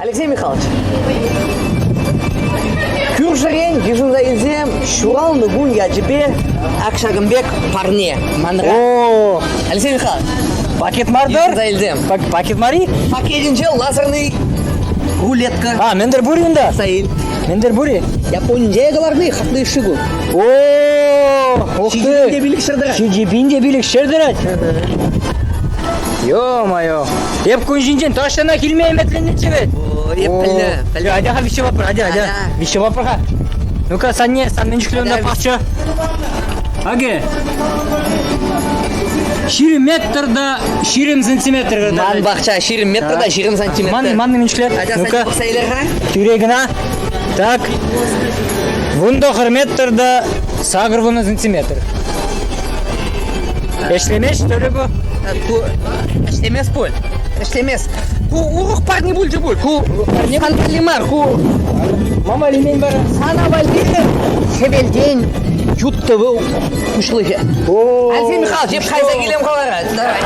Алексей Михайлович, кӳршӗрен йышӑнса илсе ҫуралнӑ кун ячӗпе ак ҫакӑн пек парне манра. О, Алексей Михайлович, пакет мар-тӑр? Йышӑнса илсем. Пакет мар-и? Пакетӗнче лазерный рулетка. А, мӗн-тӗр пур-и унта? Саил. Мӗн-тӗр пур-и? Японинче кӑларни хаклӑ йышши ку. О, ух ты! Ҫичӗ пин те 500 тӑрать. 7 пин те 500 тӑрать? Ё-моё! Эп кун ҫинчен таҫтанах илме ӗмӗтленнӗччӗ вӗт. Эп пӗлнӗ, пӗлнӗ. Атя-ха виҫҫе папӑр, атя, атя. Виҫҫе папӑр-ха. Ну-ка, санне, сан мӗн чухлӗ унта пахча? Аке. 20 метр да 20 сантиметр. Ман пахча 20 метр да 20 сантиметр. Ман, ман мӗн чухлӗ? Атя, Ну-ка. пӑхса илер-ха. Тӳре кӑна. Так. 19 метр да 80 сантиметр. Ӗҫлемест, что ли, ку? Ку ӗҫлемест пуль. Ӗҫлемест. Ку урӑх парне пулчӗ пуль. Ку сан валли мар. Ку Мама лимень вара. Сана валли хӗвелтен ют тӑвӑл куҫлӑхӗ. Алексей Михайлович, эп кайса килем хӑвара. Давай.